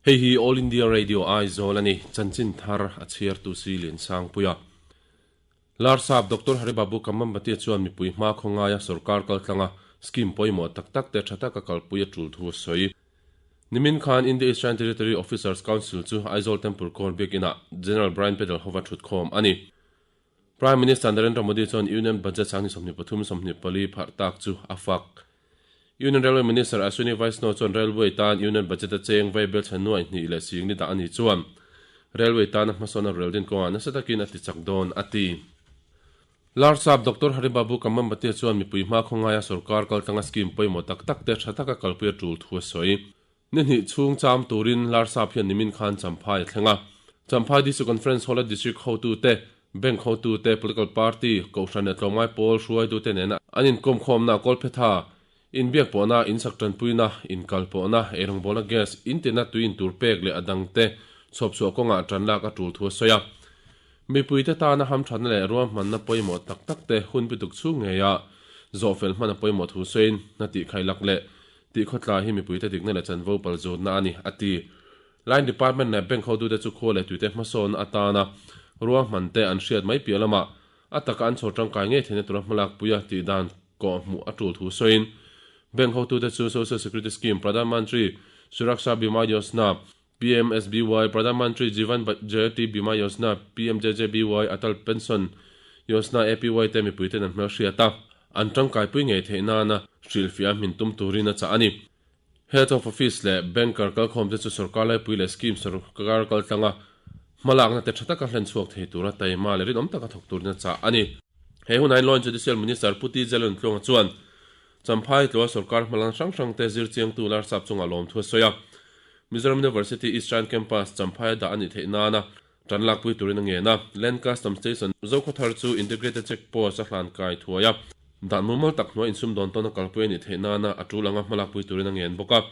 Hei hi All India Radio Aizawl a ni, chanchin thar a chhiartu si Liansangpuia. Larsap Doctor Haribabu Kamambati chuan mipui hma khawngaia sorkar kaltlanga scheme pawimawh tak tak te tha taka kalpui a tul thu a sawi. Nimin khan India Eastern Territory Officers Council chu Aizawl Temple Court biakinah General Brian Pedal hova thutkhawm a ni. Prime Minister Narendra Modi chuan Union Budget 2023 24 pharh tak chu a fak. Union Railway Minister Ashwini Vaishnaw chuan Railway tan Union Budget a cheng vei belchhe nuai hnih leh sing ni dah a ni chuan Railway tana hmasawn a rel din kawngah nasa takin a ti chak dawn a ti. Larsap Doctor Haribabu Kamambati chuan mipui hma khawngaia sorkar kaltlanga scheme pawimawh tak tak te tha taka kalpui a tul thu a sawi. Ni hnih chhung cham turin Larsap hian nimin khan Champhai a thleng a. Champhai District Conference Hall-a District hotute, Bank hotute, Political Party, Kohhran leh Tlawmngai pawl hruaitute nena an inkawmkhawmna Kawlphetha, inbiak pawhna, insak tanpuina, inkal pawhna, eirawngbawlna gas, intina tui intur pek leh a dangte chhawpchhuah kawngah tan lak a tul thu a sawi a. Mipuite tana hamthatna leh ruahmanna pawimawh tak takte hun bituk chhung ngeia zawhfel hman a pawimawh thu sawiin hna tihkhailak leh Tih khawtla hi mipuite dikna leh chanvo palzutna a ni, a ti. Line Department leh Bank hotute chu khua leh tuite hmasawnna atana ruahmante an hriat mai piah lamah a taka an chhawr tangkai ngei theihna tura hmalakpuia tih dan kawhhmuh a tul thu sawiin Bank hotute chu Social Security Scheme, Pradhan Mantri Suraksha Bima Yojana, PMSBY, Pradhan Mantri Jeevan Jyoti Bima Yojana, PMJJBY, Atal Pension Yojana, APY, te mipuiten an hmelhriat a, an tangkaipui ngei theih nana hrilhfiah hmin tum turin a chah a ni. Head of Office leh Banker kalkhawmte chu sorkar laipui leh scheme sorkar kaltlanga hmalakna te tha taka hlen chhuak thei tura taima leh rinawm taka thawk turin a chah a ni. He hunah hian Law and Judicial Minister Pu T. Jalun Tluanga chuan Champhai tlua sorkar hmalakna hrang hrangte zirchiangtu Larsap chungah lawmthu a sawi a. Mizoram University Eastern Campus, Champhai a dah a nih theih nana tan lakpui turin a ngen a. Land Custom Station, Zokhawthar chu Integrated Check Post a hlan kai thuai a. Dan mumal tak hnuai insum dawn tawn a kalpui a nih theih nana a tul anga hmalakpui turin a ngen bawk a.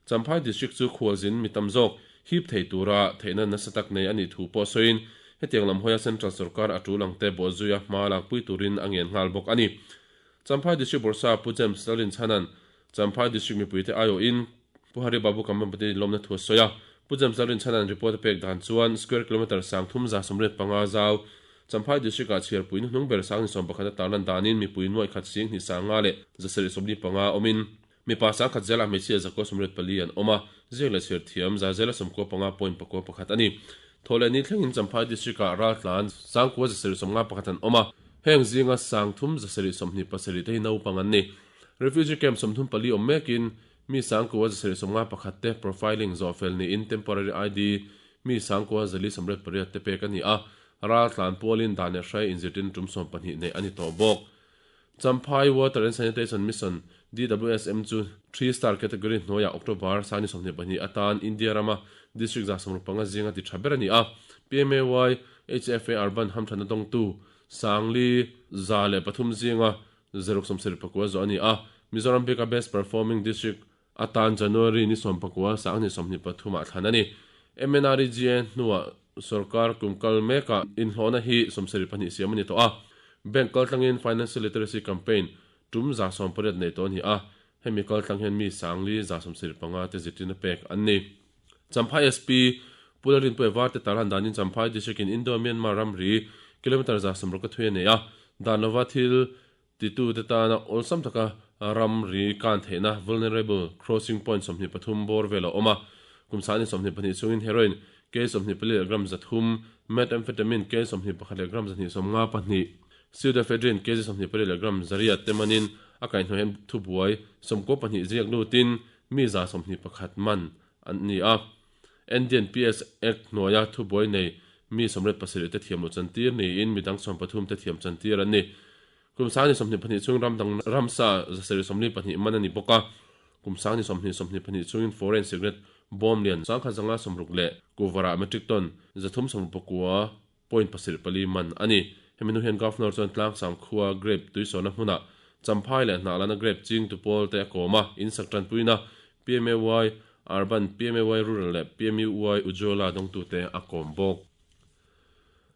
Champhai District chu khualzin mi tam zawk hip thei tura theihna nasa tak nei a nih thu pawh sawiin hetiang lam hawia Central Sorkar a tul ang te bawhzuia hma lakpui turin a ngen nghal bawk a ni. Champhai District Bawrhsa Pu James Lalrinchhana'n Champhai District mipuite aiawhin Pu Hari Babu Kambampati lawmna thu a sawi a. Pu James Lalrinchhana'n report a pek dan chuan square kilometre 3135 zau Champhai District-ah chhiarpui hnuhnung ber 11,000 a tarlan danin mipui nuaih khat 25,025 awmin mipa 10,000 zelah hmeichhia 984 an awm a, ziak leh chhiar thiam za zela 95.91 a ni. Thawhleh ni thlengin Champhai District-ah raltlan 9,751 an awm a, heng zinga 3,727 te hi naupang an ni. Refugee camp 34 awm mekin mi 9,751 te profiling zawhfel niin temporary ID mi 9,488 te pek a ni a, raltlan pualin dan leh hrai inzirtirna tum 12 neih a ni tawh bawk. Champhai Water and Sanitation Mission, DWSM, chu Three Star category hnuaiah October 22 atan India rama District 65 zinga ti tha ber a ni a. PMAY, HFA Urban hamthatna dawngtu 5103 zinga 674 zawh a ni a. Mizoram bika Best Performing District atan January ni 19 23 ah thlan a ni. MNREGA hnuah sorkar kum kal mekah inhlawhna hi 72 siam a ni tawh a. Bank kaltlangin Financial Literacy Campaign tum 80 nei tawh a ni a, hemi kaltlang hian mi 475 te zirtirna pek an ni. Champhai SP Pu Lalrinpuia Varte tarlan danin Champhai District in Indo-Myanmar ramri kilometre 60 a thui a nei a, dan lova thil Titute tana awlsam taka ramri kan theihna vulnerable crossing point 23 bawr vel a awm a. Kum sani 22 chungin heroin K 24 leh gram 300, methamphetamine K 21 leh gram 252, pseudoephedrine kg 24 leh gram 800 te manin a kaihhnawih hian thubuai 92 ziak lutin mi 21 man an ni a. NDNPS Act hnuaia thubuai nei mi 87 te thiam loh chantir niin midang 13 te thiam chantir an ni. Kum 22 chhung ram dang ramsa 742 man a ni bawk a. Kum 2022 chhungin foreign cigarette bawm lian 1560 leh kuvarah metric ton 369.74 man a ni. Hemi hnu hian Governor chuan Tlangsang khua grape tuisawhna hmunah Champhai leh Hnahlanna grape chingtu pawl te a kawm a, insak tanpuina PMAY Urban, PMAY Rural leh PMUY Ujjwala dawngtute a kawm bawk.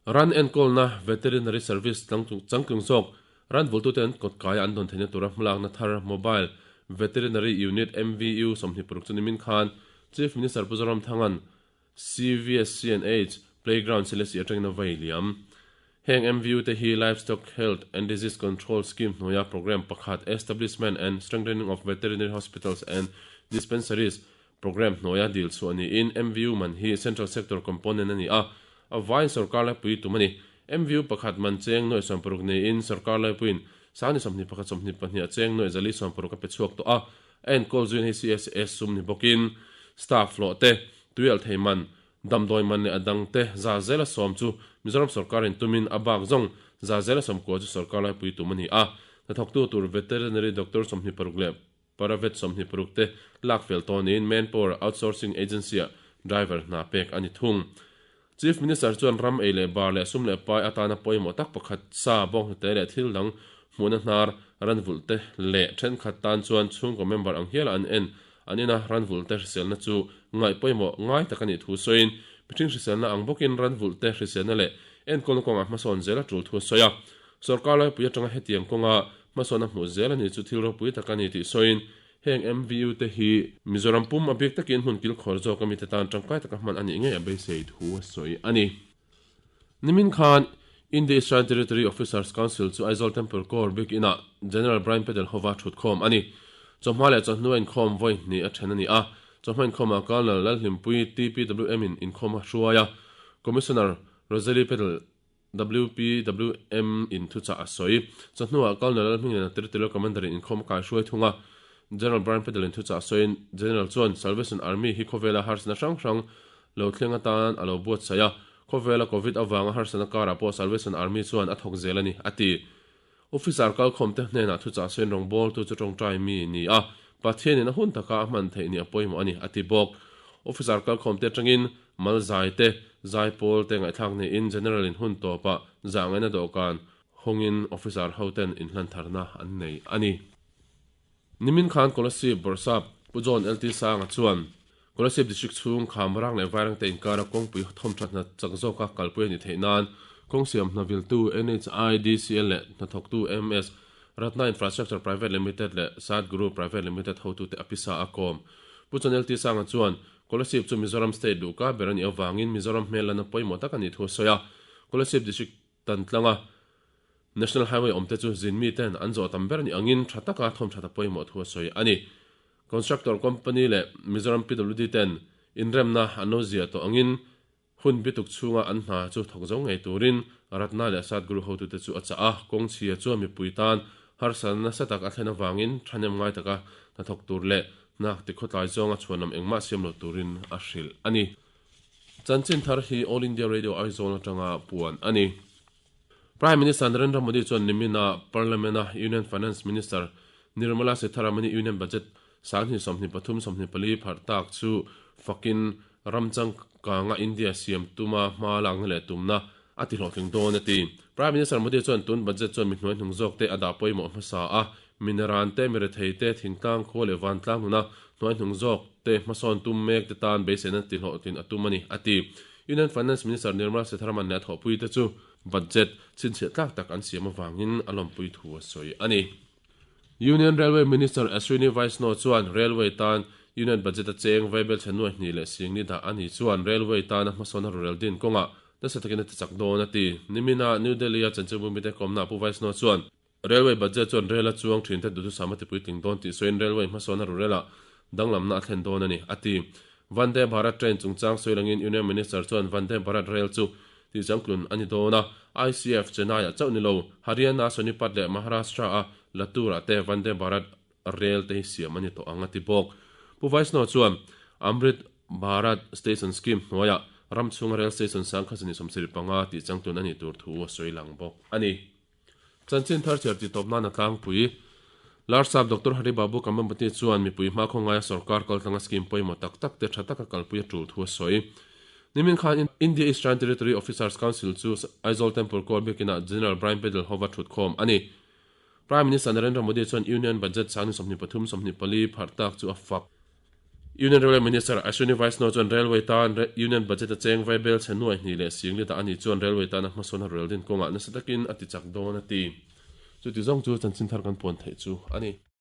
Ran enkawlna Veterinary Service changtlung zawk ran vultute an kawtkaia an dawn theihna tura hmalakna thar Mobile Veterinary Unit, MVU, 26 chu nimin khan Chief Minister Pu Zoramthanga'n CVSCNH Playground Selesih atangin a vai liam. Heng MVU te hi Livestock Health and Disease Control Scheme hnuaia programme pakhat Establishment and Strengthening of Veterinary Hospitals and Dispensaries programme hnuaia dil chhuah niin MVU man hi Central Sector Component a ni a, a vaiin sorkar laipui tum a ni. MVU pakhat man cheng nuaih 60 niin sorkar laipuiin 21 22 a cheng nuaih 460 a pe chhuak tawh a, A enkawl zuiin hei CSS sum ni bawkin staff hlawh te, tuialh thei man, damdawi man leh a dang te za zela sawm chu Mizoram sorkarin tumin a bak zawng za zela sawmkua chu sorkar laipui tum a ni a. Hnathawktu tur Veterinary Doctor 26 leh Paravet 26 te lak fel tawh niin Manpower Outsourcing Agency-ah driver hna pek a ni thung. Chief Minister chuan ram ei leh bar leh sum leh pai atana pawimawh tak pakhat sa bawnghnute leh thil dang hmuhna hnar ranvulh te leh thenkhat tan chuan chhungkaw member ang hiala an en an ina ranvulh te hriselna chu ngaih pawimawh ngai tak a nih thu sawiin mihring hriselna ang bawkin ranvulh te hriselna leh enkawlna kawngah hmasawn zel a tul thu a sawi a. Sorkar laipui atanga hetiang kawnga hmasawn a hmuh zel a ni chu thil ropui tak a ni tih sawiin Heng MVU te hi Mizoram pum a bik takin hmun kilkhawr zawk a mite tan tangkai taka hman a nih ngei a beisei thu a sawi a ni. Nimin khan India Eastern Territory Officers Council chu Aizawl Temple Corps bik inah General Brian Pedal hova thutkhawm a ni. Chawhma leh chawhnu a inkhawm vawi hnih a then a ni a, chawhma inkhawmah Colonel Lalhlimpui TPWM in inkhawm a hruai a, Commissioner Rosalie Pedal WPWM in thuchah a sawi. Chawhnuah Colonel Lalhmingliana Territorial Commander in inkhawm a kaihruai thung a. General Brian Pedal in thuchah a sawiin General chuan Salvation Army hi khawvela harsatna hrang hrang lo thleng atan a lo buatsaih a. Khawvela Covid avanga harsatna karah pawh Salvation Army chuan a thawk zel a ni, a ti. Officer kalkhawmte hnenah thuchah sawiin rawngbawltu chu tawngtai mi ni a, Pathianin a hun taka a hman theih ni a pawimawh a ni, a ti bawk. Officer kalkhawmte atangin mal zai te, zai pawl te ngaihthlak niin General in hun tawpah zah ngaihna dawhkan hawngin officer hoten inhlantharna an nei a ni. Nimin khan Kolasib Bawrhsap Pu John LT Sanga chuan Kolasib District chhung Khamrang leh Vairengte inkara kawngpui thawmthatna chak zawka kalpui a nih theih nan kawng siam hna viltu NHIDCL leh hnathawktu MS Ratna Infrastructure Private Limited leh Sadguru Private Limited hotute a pisa a kawm. Pu John LT Sanga chuan Kolasib chu Mizoram State luhka ber a nih avangin Mizoram hmel lana pawimawh tak a nih thu a sawi a. Kolasib District Tan tlanga National Highway awmte chu zin miten an zawh tam ber ni angin tha taka thawmthat a pawimawh thu a sawi a ni. Constructor company leh Mizoram PWD ten inremna an lo ziah tawh angin hun bituk chhunga an hna chu thawk zo ngei turin Ratna leh Sadguru hotute chu a chah a, kawng chhia chuan mipui tan harsatna nasa tak a thlen avangin thahnem ngai taka hnathawk tur leh hna tikhawtlai zawnga chhuanlam engmah siam lo turin a hrilh a ni. Chanchin thar hi All India Radio Aizawl atanga puan a ni. Prime Minister Narendra Modi chuan nimin-a Parliament-a Union Finance Minister Nirmala Sitharaman-i Union Budget 2023 24 pharh tak chu fakin ram changkanga India siam tuma hma lakna leh tumna a ti hlawhtling dawn a ti. Prime Minister Modi chuan tun budget chuan mi hnuaihnung zawkte a dah pawimawh hmasa a, mi naran te, mi rethei te, thingtlang khua leh vantlang nuna hnuaihnung zawk te hmasawn tum mek te tan beiseina ti hlawhtlin a tum a ni, a ti. Union Finance Minister Nirmala Sitharaman leh a thawhpui te chu budget chhinchhiah tlak tak an siam avangin a lawmpui thu a sawi a ni. Union Railway Minister Ashwini Vaishnaw chuan Railway tan Union Budget a cheng vaibel chhe nuai hnih leh singli dah a ni chuan Railway tana hmasawn a rurel din kawngah nasa takin a ti chak dawn a ti. Nimina New Delhi-a chanchinbu mite kawmna Pu Vaishnaw chuan Railway Budget chuan rail a chuang thin te duhthusam a ti puitling dawn tih sawiin Railway hmasawn a rurelah danglamna a thlen dawn a ni, a ti. Vande Bharat Train chungchang sawi langin Union Minister chuan Vande Bharat Rail chu tihchangtlun a ni dawn a, ICF Chennai-ah chauh ni lo, Haryana, Sonipat leh Maharashtra-a Latur-ah te Vande Bharat Rail te hi siam a ni tawh ang a ti bawk. Pu Vaishnaw chuan Amrit Bharat Station Scheme hnuaiah ram chhunga rail station 1075 tihchangtlun a nih tur thu a sawi lang bawk a ni. Chanchin thar chhiar tih tawp nan a tlangpui. Larsap Doctor Hari Babu Kambhampati chuan mipui hmakhawng ngaia sorkar kaltlanga scheme pawimawh tak tak te tha taka kalpui a tul thu a sawi. Nimin khan India Eastern Territory Officers Council chu Aizawl Temple Court biakinah General Brian Pedal hova thutkhawm a ni. Prime Minister Narendra Modi chuan Union Budget 2023 24 pharh tak chu a fak. Union Railway Minister Ashwini Vaishnaw chuan Railway tan Union Budget a cheng vaibel chhe nuai hnih leh singli dah a nih chuan Railway tana hmasawn a rel din kawngah nasa takin a ti chak dawn a ti. Chuti zawng chu chanchin thar kan puan theih chu a ni.